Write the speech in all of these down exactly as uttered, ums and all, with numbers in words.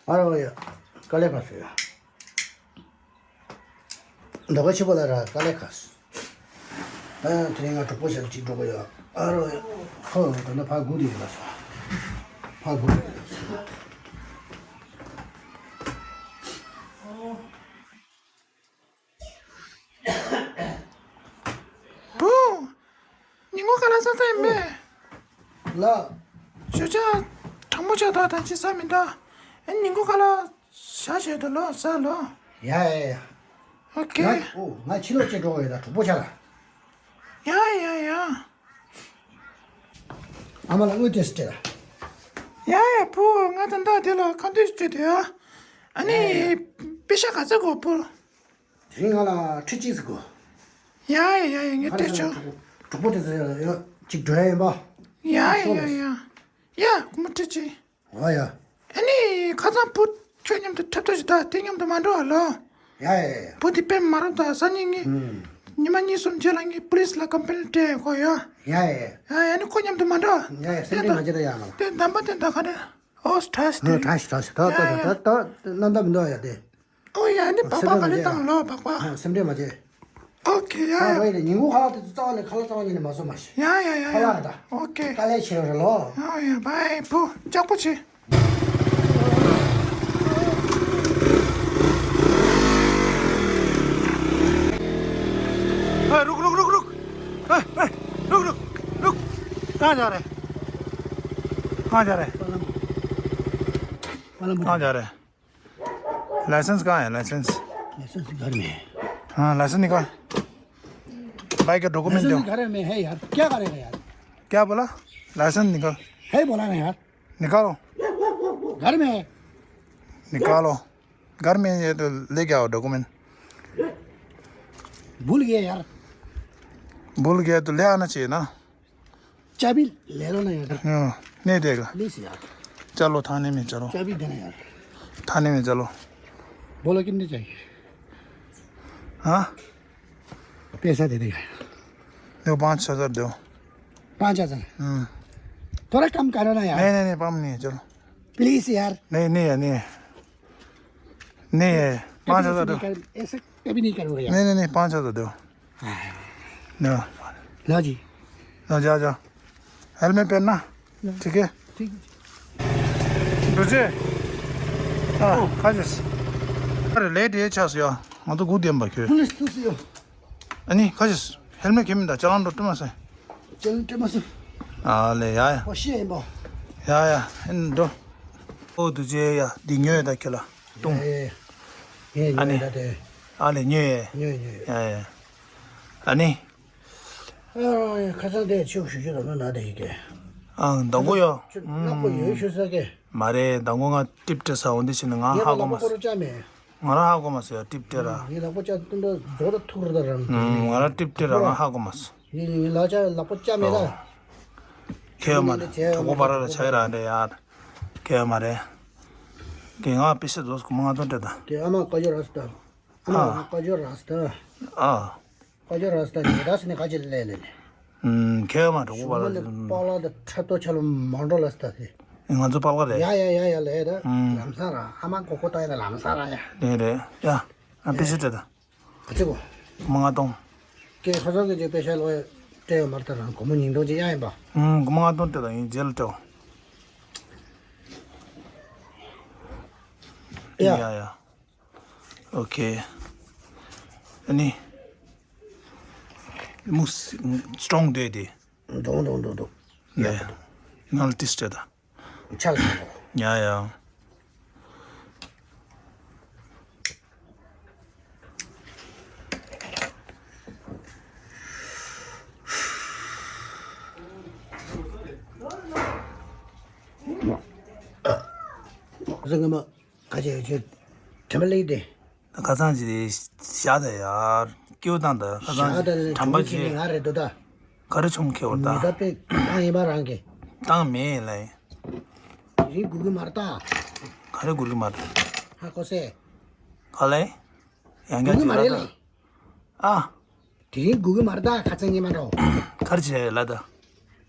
ཨ་རོ་ཡ། དཀའ་ལས་ཁག་སོང་ཡ། འདོད་པ་ཆེན་པོ་ལ་ར་དཀའ་ལས་ཁག་སོང་། ཨ་དེ་རིང་ང་གྲོགས་པོ་ཞིག་ལ་གཅིག་འགྲོ་གི་ཡོད། ཨ་རོ་ཡ། ཧོ་ད་ནི་ཕ་སྒུག་དེ་ཡིན་ལ་སོང་། ཕ་སྒུག་དེ་ཡིན་ལ་སོང་། བུ། ཉིན་གུང་ཁ་ལག་ཟ་ས་ཡིན་པས། ལ། ཞོད་ཇ། གྲང་མོ་ཇ་དང་ད་ཅི་ཟ་མི་འདུག་ཨེ་ཉིན་གུང་ཁ་ལག་ཟ་བྱས་འདུག་ལོ་ཟ་ལོ། ཡ་ཡ་ཡ། ཨོ་ཁེ། ང་ཨོ་ང་ཕྱི་ལོགས་བཅས་འགྲོ་གི་ཡོད་ད་གྲོགས་པོ་ཆ་ལ། ཡ་ཡ་ཡ། ཨ་མ་ལ་དངུལ་དེ་སྤྲད་ལ། ཡ་ཡ་བུ་ང་ད་ལྟ་དེ་ལ་ཁ་མདུན་སྤྲད་དེ་ཡ། ཨ་ནི། ཡ་ཡ། པེ་ཤ་ག་ཚོད་དགོས་བུ། དེ་རིང་ང་ལ་ཁྲི་གཅིག་ཟིག་དགོས། ཡ་ཡ་ཡ་ཡ་ངས་སྤྲད་ཆོག་གྲོགས་པོ་དེ་ཚོ་ཡ་ཡ་གཅིག་འགྲོ་ཡ་ཡིན་པ། ཡ་ཡ་ཡ་ཡ། ཡ་སྒོར་མོ་ཁྲི་གཅིག་ཨོ་ཡ། ཨ་ནི་ཁ་སང་བུ་ཁྱོད་མཉམ་དུ་འཁྲབ་སྟོན་ཞིག་ད་དེ་མཉམ་དུ་མ་འགྲོ་བ་ལོ། ཡ་ཡ་ཡ། བུ་དེ་དཔེ་མ་རབས་ད་སང་ཉིན་ངས་ཨུམ། ཉི་མ་གཉིས་གསུམ་རྗེས་ལ་ངས་པུ་ལིས་ལ་ཀམ་པི་ལེན་སྤྲད་ཡོད་ཡ། ཡ་ཡ་ཡ། ཡ་ཡ་ཨ་ནི་ཁོ་མཉམ་དུ་མ་འགྲོ། ཡ་ཡ་སེམས་ཁྲལ་མ་བྱེད་ད་ཡ་ང་ལ། དེ་འདམ་པ་དེ་ད་ག་རེ། ཨོ་ཊ་ཤི་ཨ་དེ། ཊ་ཤི་ཊ་ཤི་ད་ད་ཡ་ད་ཡ། ད་ད་ད་ལ་འདམ་འདོ་ཡ་དེ། ཨོ་ཡ་ནི་སེམས་ཁྲལ་མ་བྱེད། བག་བག་ག་ལེ་བཏང་ལོ་བག་བག་ཨ་སེམས་ཁྲལ་མ་བྱེད། ཨོ་ཁེ་ཡ་ཡ། ཨ་རོ་ཡ་ཉིན་གུང་ཁ་ལག་དེ་ཚོ་རྩ་བ་ནས་ཁ་ལག་རྩ་བ་ཉིད་ནས་མ་བཟོ་མ་ཤི། ཡ་ཡ་ཡ་ཁ་ལག་ཡ། ད། ཨོ་ཁེ། དཀའ་ལས་ཆེ་རེད་ལོ། ཡ་ཡ་བའི་བུ་ལྕགས་པོ་ཆེ། ཨ་རུག་རུག་རུག་རུག་ཨ་ཨ་རུག་རུག་རུག་གང་ཇ་རེ། གང་ཇ་རེ། གང་ཇ་རེ། लाइसेंस कहाँ है, licence? Licence घर में है। हाँ, लाइसेंस निकाल। बाइक का डॉक्यूमेंट दो। लाइसेंस घर में है यार, क्या करेगा यार? क्या बोला? लाइसेंस निकाल। है बोला ना यार। निकालो। घर में है। निकालो। घर में ये तो लेके आओ डॉक्यूमेंट। भूल गया यार। भूल गया तो ले आना चाहिए ना। चाबी ले लो ना यार। हाँ, नहीं देगा। प्लीज यार। चलो थाने में चलो। चाबी देना यार। थाने में चलो। बोलो कितने चाहिए? हाँ? पैसा दे देगा। दो, पाँच हज़ार दो। पाँच हज़ार? हम्म। थोड़ा कम करो ना यार। नहीं, नहीं, नहीं, कम नहीं है, चलो। प्लीज यार। नहीं, नहीं है, नहीं है। नहीं है, पाँच हज़ार दो। ऐसा कभी नहीं करूँगा यार। नहीं, नहीं, नहीं, पाँच हज़ार दो। हाँ। लो। लो जी। लो, जा, जा। हेलमेट पहनना। ठीक है? ठीक है। रुचि? हाँ, खाजिस। अरे, लेट ये छास यो। मैं तो गुड यम बाकी। पुलिस तो सी यो। अनि खाजिस हेलमेट केमिन दा चलान रोट्टु मासे। चलान रोट्टु मासे। आ ले या या। ओ शी एम्बो। या या एन दो। ओ तुझे या दिन्यो दा केला। तुम। ए। ए अनि। दा दे। आ ले न्यो। न्यो न्यो। या या। अनि। ཁ་སང་དེ་ཆུ་ཞུ་ཞུ་དང་ན་དེ་ཡི་གེ། ཨང་དང་པོ་ཡོ། ཆུ་ནག་པོ་ཡོད་ཤུ་ས་གེ། མ་རེད་དང་པོ་ང་ཏིབ་ཏེ་ས་འོ་འདི་ཕྱིན་ན་ང་ཧ་གོ་མ་སོང་། ང་རང་ཧ་གོ་མ་སོང་ཡ་ཏིབ་ཏེ་ར། ངའི་ལག་པ་བཅག་སྟོན་པ་རྫོགས་ད་ཐུག་རུ་ད་རང་། ང་རང་ཏིབ་ཏེ་ར་ང་ཧ་གོ་མ་སོང་། ངའི་ངའི་ལག་ཆ་ལག་པ་བཅག་མེད་ད། ཁྱེད་མ་རེད་གྲོགས་པོ་བར་ལ་ཆ་ཡ་ར་འདྲེ་ཡ། ཁྱེད་མ་རེད། ཁྱེད་ང་པི་ཤ་རྫོགས་སྐུ་མ་ང་དོན་དྲེད་ད། ཁྱེད་ཨ་མ་བཀའ་འགྱུར་ར་སི་ད། ཨ་མ་ཨ། བཀའ་འགྱུར་ར་སི་ད། ཨ། བཀའ་འགྱུར་ར་སི་ད་ཉེ་ད་སི་ནས་ཁ་ཆེ་ལས་ལས་ནས། ཁྱེད་མ་གྲོགས་པོ་བར་ལ། པག་ལག་ད་ཁྲབ་ཏོ་ཆ་ལོ་མ་འགྲོ་ལ་སི་ད་སི། ང་ཚོ་པག་ལག་རེད། ཡ་ཡ་ཡ་ཡ་ལས་ད། ལམ་སང་ར་ཨ་མ་ཀོ་ཀོ་ད་ཡ་ད་ལམ་སང་ར་ཡ། རེད་རེད་ཡ། ཨ་པི་ཤ་དྲེད་ད། ག་ཚོད་གོ། སྒོར་མོ་ལྔ་སྟོང་། ཀྱེ་ཁ་སང་གི་ཅིག་པེ་ཤ་ལོ་སྤྲད་ཡོད་མ་རེད་ད་རང་སྒོར་མོ་ཉིས་སྟོང་ཅིག་གཡར་ཡིན་པ། ཨུམ་སྒོར་མོ་ལྔ་སྟོང་སྤྲད་ད་ཡིན་རྗེས་ལ་སྤྲད་ཡ། ཡ་ཡ། ཨོ་ཁེ། ཨ་ནི། མུ་སི་སི་ཊོང་དེ་དེ། འདུག་འདུག་འདུག་འདུག་ཡ་ཡ། ནལ་ཏིས་སྤྲད་ད། ཆག་སོང་། ཡ་ཡ། ཟེར་ངེས་མ། ཁ་ཆེ་ཆེ། དྲན་པ་ལེགས་ཏེ། ཁ་སང་ཅི་རེད་བཞག་ད་ཡར་སྐྱེའུ་བཏང་ད་ཁ་སང་བཞག་ད་ཅི་དྲན་པ་ཁྱེད་ཅི་ང་རེད་འདུག་ད། ག་རེ་བྱུང་ཁེ་བར་ད། མི་ད་པེ་བཏང་ཡིན་པ་རང་གི། བཏང་མེད་ལ། དེ་རིང་སྒུག་གི་མ་རེད་ད། ག་རེ་སྒུག་གི་མ་རེད། ཧ་གོ་སེ། ག་ལེ། ཡང་སྒུག་གི་མ་རེད་ལ། ཨ། དེ་རིང་སྒུག་གི་མ་རེད་ད་ཁ་ཚང་ཉེ་མ་འགྲོ། ག་རེ་བྱས་ལ་ད། རྫོགས་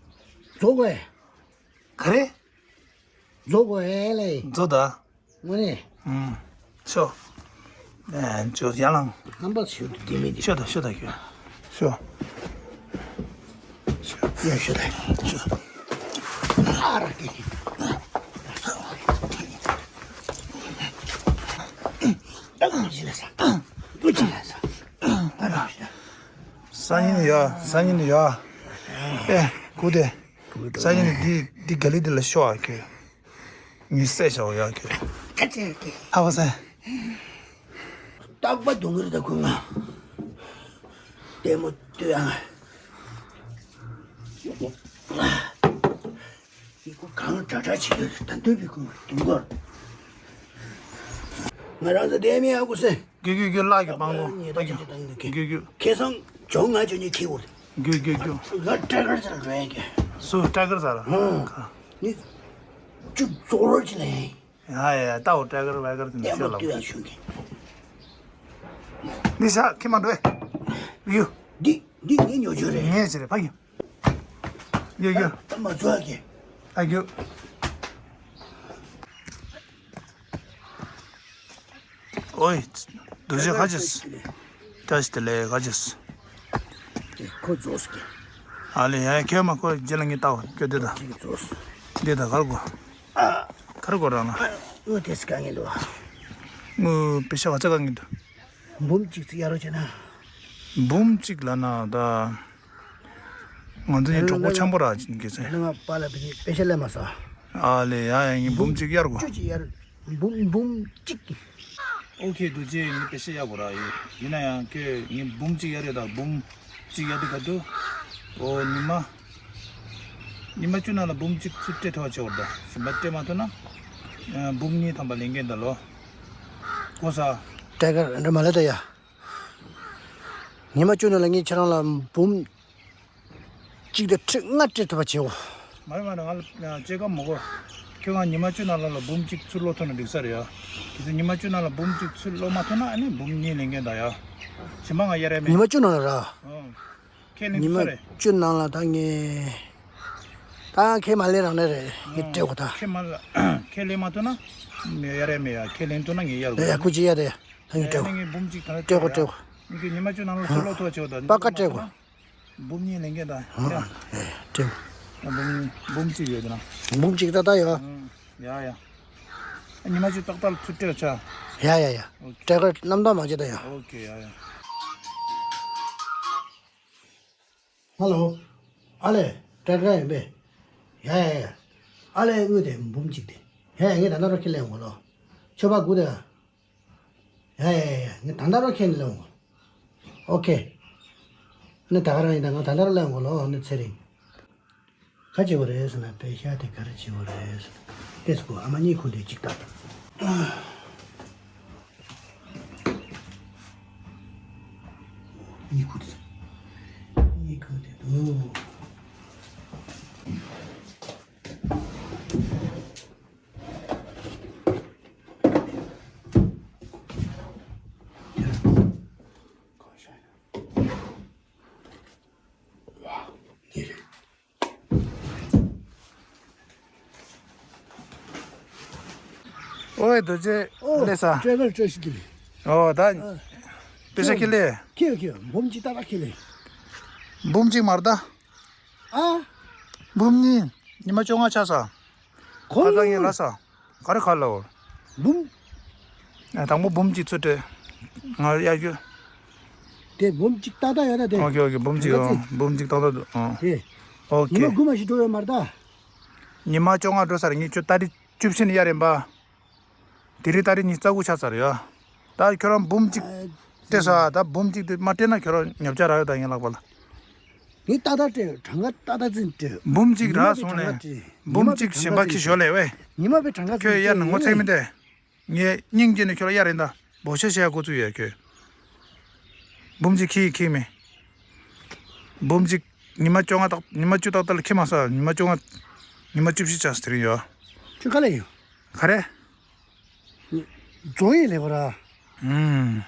དགོས། ག་རེ། རྫོགས་དགོས་ལེ། རྫོགས་ད། དངོས་གནས། ཨུམ། ཤོ། ཨེ། ཅོ་ཡ་ལང་། ཧམ་པ་ཤོད་དུ་དེ་མི་དེ། ཤོ་ད་ཤོ་ད་ཤོ། ཤོ། ཤོ། ཡ་ཤོ་ད། ཤོ། ཨ་ར་ཀེ་ཀེ། ད་ཀུ་ཅི་ལ་ས། ཀུ་ཅི་ལ་ས། ཨ་ར་ཤོ་ད། སང་ཉིན་ཡོད། སང་ཉིན་ཡོད། ཨེ། གུ་དེ། སང་ཉིན་འདི་འདི་ག་ལི་འདི་ལ་ཤོག་ཨ་ཁྱོད། ངས་བསད་བཞག་ཡ་ཁྱོད། ད་ཅི་ཡ་ཁྱོད། ཧ་བ་སེ། རྟག་པ་སྡུག་གིར་ད་ཁུ་ང་། ལྟད་མོ་ལྟོས་ཨ། ཡི་གུ་གང་དྲ་དྲ་བྱེད་ད་འདོད་པའི་ཁུ་ང་སྡུག་གར། ང་རང་ཚོ་ལྟད་མོ་ཨ་ཁུ་སེ། གུ་གུ་གུ་ལག་གི་པང་གོ། ཉེས་པ་ཅི་ཅི་བཏང་འདུག་གི། གུ་གུ། ཁེ་སང་ཇོ་ང་ཇོ་ཉི་ཁེ་འུར། གུ་གུ་གུ། ང་ཏྲ་གར་ཚར་འགྲོ་ཡ་གི། སུ་ཏྲ་གར་ཚར། ཧུང་། ནི། ཅུ་ཙོག་རོ་ཅི་ལེ། ཡ་ཡ་ཡ། ཏའོ་ཏྲ་གར་བའི་གར་དེ་ནི་ཤོད་ལ། ཏུ་ཡ་ཤུང་གི། ནི་ཤ་ཁེ་མ་འགྲོ་ཡ། གུ་གུ། འདི་འདི་ངའི་ཉོ་ཆོས་རེད། ངས་ཅི་རེད་ཕ་གི། གུ་གུ། ད་མ་ཚོ་ཡ་གི། ཨ་གུ། ཨོའི། རྡོ་རྗེ་ཁ་ཅིག་བཀྲ་ཤིས་བདེ་ལེགས་ཁ་ཅིག་ཁོ་རྫོགས་ཀྱི། ཨ་ལེ་ཡ་ཁྱོད་མ་ཁོ་རྗེས་ལ་ངས་ལྟ་བ་ཁྱོད་འདི་དང་། ཁྱོད་རྫོགས། འདི་དང་གར་གོ། གར་གོ་རང་ལ། དངུལ་དེ་སི་ག་ངེས་འདུག་དངུལ་པེ་ཤ་ག་ཚ་ག་ངེས་འདུག་འབུམ་གཅིག་ཚིག་གཡར་རོགས་བྱས་ན། འབུམ་གཅིག་ལ་ན་ད། ང་ཚོ་ཡི་གྲོགས་པོ་འཆམ་པོ་ར་ཅིག་གི་ཚེ། ང་པ་ལ་བི་པེ་ཤ་ལས་མ་ས། ཨ་ལེ་ཡ་ཡ་ངས་འབུམ་གཅིག་གཡར་གོ། བཅུ་གཅིག་གཡར། འབུམ་འབུམ་གཅིག་ཨོ་ཁེ་རྡོ་རྗེ་ངས་པེ་ཤ་གཡར་གོ་ར་ཡོད། ཡིན་ན་ཡང་ཁྱོད་ངས་འབུམ་གཅིག་གཡར་ཡོད་ད་འབུམ་གཅིག་གཡར་དུས་ག་དུས། ཨོ་ཉི་མ། ཉི་མ་བཅུ་ནང་ལ་འབུམ་གཅིག་ཚུར་སྤྲད་ཐུབ་པ་བྱེད་དགོས་ར་ད། གཞན་པ་སྤྲད་མ་ཐུབ་ན། འབུམ་གཉིས་ཐམ་པ་ལེན་མཁན་ད་ལོ། གོ་ས། ཏྲ་གར་འདྲ་མ་ལེ་ད་ཡ། ཉི་མ་བཅུ་ནང་ལ་ངས་ཁྱེད་རང་ལ་འབུམ་གཅིག་དང་ཁྲི་ལྔ་སྤྲད་ཐུབ་པ་བྱེད་འོ། མ་རེད་མ་རེད། ང་ལ་སྐྱེས་སྐར་མ་གོ། ཁྱོད་ང་ཉི་མ་བཅུ་ནང་ལ་ལ་འབུམ་གཅིག་ཚུར་སློག་ཐུབ་ན་འགྲིག་ས་རེད་ཡ། གལ་སྲིད་ཉི་མ་བཅུ་ནང་ལ་འབུམ་གཅིག་ཚུར་སློག་མ་ཐུབ་ན་ཨ་ནི་འབུམ་གཉིས་ལེན་མཁན་ད་ཡ། གཞན་པ་ང་གཡར་ཡ་མེད། ཉི་མ་བཅུ་ནང་ལ་ར། ཨང་། ཁས་ལེན་ཉི་ཐུབ་ས་མ་རེད། བཅུ་ནང་ལ་ད་ངས། ད་ཁས་མ་ལེན་རང་ནས་རེད་ངས་སྤྲད་དགོས་ད། ཁས་མ་ལ་ཁས་ལེན་མ་ཐུབ་ན། ངས་གཡར་ཡ་མེད་ཡ། ཁས་ལེན་ཐུབ་ན་ངས་གཡར་དགོས། ཡ་ཡ་སྐུ་མཁྱེན་ཡ་དེ། ད་ངས་སྤྲད་དགོས། ངས་འབུམ་གཅིག་ད་ལྟ་སྤྲད་དགོས་སྤྲད་དགོས། ངས་ཉི་མ་བཅུ་ནང་ལ་ཚུར་སློག་ཐུབ་པ་བྱེད་དགོས་ད། པ་ཀ་སྤྲད་དགོས། འབུམ་གཉིས་ལེན་མཁན་ད། ཡ། ཨེ་སྤྲད་དགོས། འབུམ་གཉིས་འབུམ་གཅིག་ཡོད་ཀྱི་ན། འབུམ་གཅིག་ཏག་ཏག་ཡོད། ཡ་ཡ། ཉི་མ་བཅུ་ཏག་ཏག་ལ་ཚུར་སྤྲད་ཆ། ཡ་ཡ་ཡ། ཨོ་ཁེ། སྤྲད་གར་རྣམ་དག་མ་བྱེད་ད་ཡ། ཨོ་ཁེ་ཡ་ཡ། ཧ་ལོ། ཨ་ལེ། སྤྲད་གར་ཡིན་པས། ཡ་ཡ་ཡ། ཨ་ལེ་དངུལ་དེ་འབུམ་གཅིག་དེ། ཡ་ཡ་ངས་ད་ལྟ་རོ་ཁས་ལེན་འོང་ལོ། ཆོས་པ་དགུ་དེ། ཡ་ཡ་ཡ་ཡ། ངས་ད་ལྟ་རོ་ཁས་ལེན་འོང་། ཨོ་ཁེ། ནི་ད་ག་རང་ཡིན་ད། ང་ད་ལྟ་རོ་ལེན་འོང་ལོ་ནི་ཚེ་རིང་། ག་བྱེད་དགོས་རེད་ཟེར་ན་པེ་ཤ་དེ་ག་རེ་བྱེད་དགོས་རེད་ཟེར་ན། ལྟས་སོ་ཨ་མ་གཉིད་ཁུག་དེ་གཅིག་ལྟ། གཉིད་ཁུག་དེ། གཉིད་ཁུག་དེ་འདུག་ཨོའི་རྡོ་རྗེ། ཨོ་ལེ་ས། སྤྲད་གར་བཀྲ་ཤིས་བདེ་ལེགས། ཨོ་ད། ཨ། པེ་ཤ་ཁེ་ལེ། ཁེ་ཁེ་འབུམ་གཅིག་ཏག་ཏག་ཁེ་ལེ། འབུམ་གཅིག་མ་རེད་ད། ཨ། འབུམ་གཉིས། ཉི་མ་བཅོ་ལྔ་ཆགས་ས། ཁོ་ཁ་ལ་ངས་ལ་ས། ག་རེ་ཁ་ལ་འོ། འབུམ། ཨ་དང་པོ་འབུམ་གཅིག་ཚུར་སྤྲད། ང་གཡར་རྒྱུ། དེ་འབུམ་གཅིག་ཏག་ཏག་ཡོད་ན་དེ། ཨོ་ཁེ་ཨོ་ཁེ་འབུམ་གཅིག་ཨོ་འབུམ་གཅིག་ཏག་ཏག་འདུག་ཨོ། དེ། ཨོ་ཉི་མ་ཁེ། དགུ་མ་ཞིག་འགྲོ་ཡོད་མ་རེད་ད། ཉི་མ་བཅོ་ལྔ་འགྲོ་ས་རེད། ངས་ཁྱོད་ཏ་རིག་བཅུ་བཞི་ནས་གཡར་ཡིན་པ། དེ་རིང་ཏ་རིག་ཉི་ཤུ་རྩ་དགུ་ཆགས་ཚར་ཡ། ད་ཁྱོད་རང་འབུམ་གཅིག་སྤྲད་ས་ད་འབུམ་གཅིག་དེ་མ་སྤྲད་ན་ཁྱོད་རང་ཉོ་ཆ་རག་ཡོད་ད་ངའི་ལག་པ་ལ། ངས་ཏག་ཏག་སྤྲད་ཡོད། གྲངས་ཀ་ཏག་ཏག་ཙམ་སྤྲད་ཡོད། འབུམ་གཅིག་རག་སོང་ནས་ཉི་མ་པའི་གྲངས་ཀ་སྤྲད། འབུམ་གཅིག་གཞན་པ་ཁྱི་ཞོར་ལས་ཝེ། ཉི་མ་པའི་གྲངས་ཀ་ཁྱོད་གཡར་ན་ངོ་ཚ་གི་མི་འདུག་ངས་སྙིང་རྗེ་ནས་ཁྱོད་ལ་གཡར་ཡིན་ད། འབོ་ཆ་བཤད་འགོ་བཙུགས་ཡོད་ཁྱོད། འབུམ་གཅིག་ཁྱི་ཁྱི་མེད། འབུམ་གཅིག་ཉི་མ་བཅོ་ལྔ་ཏག་ཉི་མ་བཅུ་ཏག་ཏག་ལ་ཁྱི་མ་ས་ཉི་མ་བཅོ་ལྔ། ཉི་མ་བཅུ་བཞི་ཆགས་སུ་དེ་རིང་ཡོད། ཁྱོད་ག་ལ་ཡོད། ག་རེ། རྫོང་ཡིན་ལས་བ་ར། ཨུམ།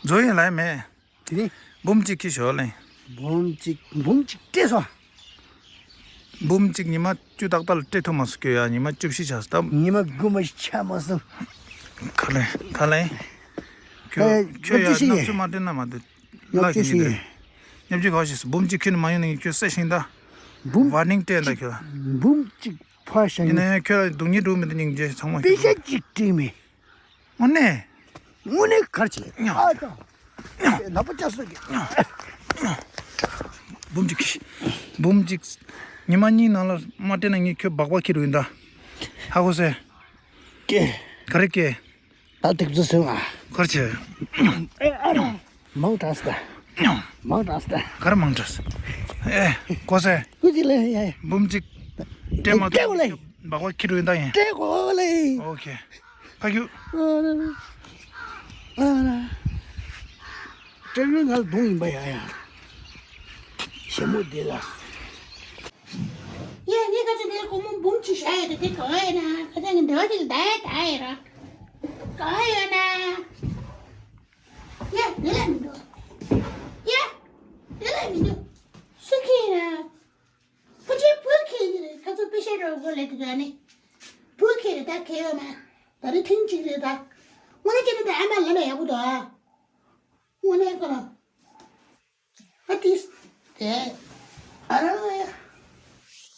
རྫོང་ཡིན་ལ་མེད། དེ་ནི། འབུམ་གཅིག་ཁྱི་ཞོར་ལེན། འབུམ་གཅིག་འབུམ་གཅིག་སྤྲད་སོང་། འབུམ་གཅིག་ཉི་མ་བཅུ་ཏག་ཏག་ལ་སྤྲད་ཐུབ་མ་སོང་། ཁྱོད་ཡ་ཉི་མ་བཅུ་བཞི་ཆགས་སོང་། ཉི་མ་དགུ་མ་ཆགས་མ་སོང་། ག་ལེ་ག་ལེ། ཁྱོད་ཁྱོད་ཡ་ནག་ཚོད་མ་སྤྲད་ན་མ་དེ་ལག་གི་ཉི་དེ། ཉི་མ་བཅུ་ག་ཞིག་འབུམ་གཅིག་ཁྱོད་ནི་མ་ཡོང་ནས་ཁྱོད་སེ་ཤིང་ད། འབུམ་ཝར་ནིང་སྤྲད་ད་ཁྱོད། འབུམ་གཅིག་ཕར་བཞག་ཡིན་ན་ཡང་ཁྱོད་ལ་སྡུག་བསྔལ་འགྲོ་མི་འདུག་སྙིང་རྗེ་ཚང་མ་ཁྱོད། པེ་ཤ་གཅིག་སྤྲད་མེད། དངོས་གནས། དངོས་གནས་གར་བྱེད། ཨ་ཙང་། ལག་པ་བཅག་སོང་གི། འབུམ་གཅིག་འབུམ་གཅིག་ཉི་མ་གཉིས་ནང་ལ་མ་སྤྲད་ན་ངས་ཁྱོད་སྦག་སྦག་ཁྱེར་རུ་ཡིན་ད། ཧ་གོ་སོང་། ཀེ། ག་རེ་ཀེ། ད་ཏིག་ཙི་སོང་ཨ། གར་བྱེད། མང་དྲགས་སོང་ད། མང་དྲགས་སོང་ད། གར་མང་དྲགས་སོང་། ཨེ། གོ་སོང་། ཀུ་ཅི་ལེ་ཡ། འབུམ་གཅིག་སྤྲད་མ་ཐུབ། སྤྲད་གོ་ལེ། སྦག་སྦག་ཁྱེར་རུ་ཡིན་ད་ཡིན། སྤྲད་གོ་ལེ། ཨོ་ཁེ། ཕ་ཁྱུ། སྤྲང་རུང་ང་ལ་རྡུང་ཡིན་པ་ཡ་ཡ། ཞྭ་མོ་དེ་ལ། ཡ་ངས་ཁ་ཚོ་དེ་སྒོར་མོ་འབུམ་གཅིག་བཞག་ཡོད་དེ་དེ་ག་བ་ཡོད་ན། ཁ་ཚ་ངས་འདི་བ་དེ་ལ་བསྡད་ད་ཡོད་ར། ག་བ་ཡོད་ན། ཡ་དེ་ལ་མི་འདུག་ཡ་དེ་ལ་མི་འདུག་སུ་ཁྱེར་ཡིན་ན། ཕོ་ཆེ་བུ་ཁྱེར་ཡིན་རེད། ཁ་ཚོ་པེ་ཤ་རོགས་གོ་ལེ་དེ་ག་ནི། བུ་ཁྱེར་རེད་ད་ཁེ་ཡོད་མ། ད་རེ་ཐེངས་གཅིག་རེད་ད། དངོས་གནས་བྱས་ན་ད་ཨ་མ་ལ་ལ་ཡག་པོ་འདུག་ཨ། དངོས་གནས་ཁོ་རང་། ཨ་ཏིས། དེ། ཨ་ར་ཡ།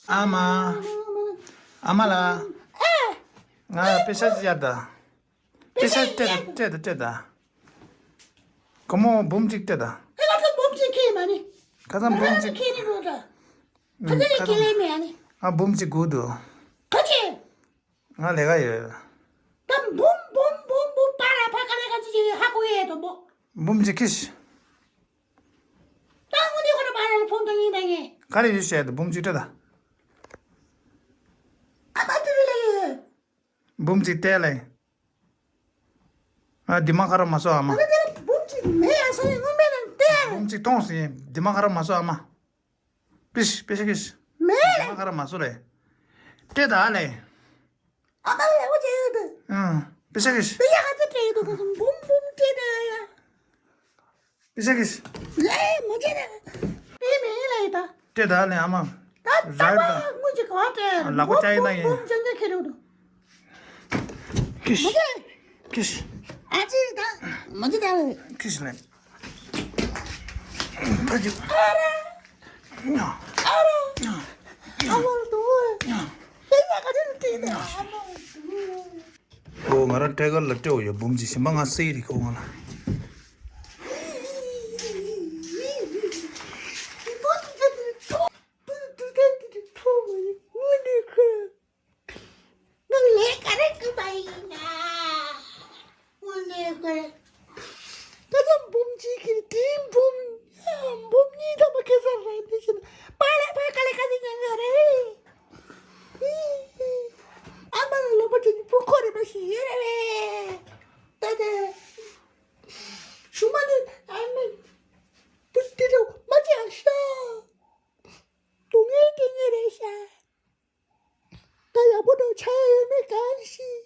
ཨ་མ། ཨ་མ་ལགས། ཨ། ང་པེ་ཤ་ཅིག་ཡར་ད། པེ་ཤ་སྤྲད་ད་སྤྲད་ད་སྤྲད་ད། སྒོར་མོ་འབུམ་གཅིག་སྤྲད་ད། ཨེ་ཁ་ཚ་འབུམ་གཅིག་ཁྱེར་མ་ནི། ཁ་ཚ་འབུམ་གཅིག་ཁྱེར་ནི་འགྲོ་ད། ཁ་ཚ་ཡི་ཁྱེར་ལེ་མེད་ཨ་ནི། ང་འབུམ་གཅིག་དགོས་འདུག་ཁ་ཆེ། ང་ལས་ཀ་ཡོད། ད་འབུམ་འབུམ་འབུམ་འབུམ་པ་ར་ཕ་ག་རེ་ག་ཚོད་ཅིག་ཧ་གོ་ཡས་དོ་མོ། འབུམ་གཅིག་ཁྱེར་ཤི། ད་དངོས་གནས་ཁོ་ར་པ་ར་ལ་ཕོན་ཐོགས་ཡིན་ད་ངས། ག་རེ་ཡོད་བཤད་དོ་འབུམ་གཅིག་སྤྲད་ད། ཨ་མ་དེ་རུ་ལ་ཡོད། འབུམ་གཅིག་སྟེར་ལེ། ཨ་འདི་མ་ཁ་ར་མ་སོ་ཨ་མ། ཨ་མ་དེ་རུ་འབུམ་གཅིག་མེད་ཨ་སོ་ཡི་དངོས་མེད་ན་སྟེར། འབུམ་གཅིག་ཐོངས་ཟིན་འདི་མ་ཁ་ར་མ་སོ་ཨ་མ། པིཤ་པིཤ་ཀིཤ། མེད་ལེ། མ་ཁ་ར་མ་སོ་ལེ། སྤྲད་ད་ལེ། ཨ་མ་ལེ་འོ་ཅེ་ཡོད་དེ། ཨང་། པིཤ་ཀིཤ། པིཤ་ཀ་ཚ་སྤྲད་ཡོད་དོ་གོ་སོང་འབུམ་འབུམ་སྤྲད་དེ་ཡ། པིཤ་ཀིཤ། ལེ་མོ་ཅེ་དེ། པི་མེད་ལེ་ད། སྤྲད་ད་ལེ་ཨ་མ། ད་ད་ར་ད། དངུལ་ཅིག་ག་སྤྲད། ལག་པ་བཅག་ཡིན་ན་ཡིན། འབུམ་འབུམ་ཅན་ཅན་ཁེ་རེད་དོ། ཀིཤ། མོ་ཅེ། ཀིཤ། ཨ་ཅེ་ད། མོ་ཅེ་ད་ལེ། ཀིཤ་ལེ། ཕ་ཅིག་ཨ་ར། ཨ་ར། ཨ་མ་དུ། དེ་ཡ་ག་དེ་དེ་དེ་ཨ་མ་དུ། ཨོ་ང་རང་སྤྲད་གར་ལ་སྤྲད་འོ་ཡ་འབུམ་གཅིག་ཞིམ་པ་ང་སེ་རི་ཁོ་ང་ལ། ང་ལས་ཀ་རེ་གི་པ་ཡིན་ན། ངོ་ལས་ཀ་རེ། ད་ཙམ་འབུམ་གཅིག་གི་དེའི་འབུམ། འབུམ་གཉིས་ཐམ་པ་ཁེ་སང་རང་དེ་བཞིན་པཱ་ལགས་པཱ་ལགས་ཀ་ལས་ཀ་ཟིག་ཉན་ག་རེད། ཨ་མ་ལ་ལོག་པ་དེ་ནི་བུ་ཁོ་རེ་པ་ཞིག་ཡོད་རེད་པས། ད་ད། ཞུ་མ་ནི་ཨ་མ། བུ་དེ་རུ་མ་ཅི་ཨ་ཤ། སྡུག་བསྔལ་དེ་ཉིད་རེད་ཤག་ད་ཡག་པོ་འགྲོ་ཆ་ཡོད་མེད་གང་ཤེས།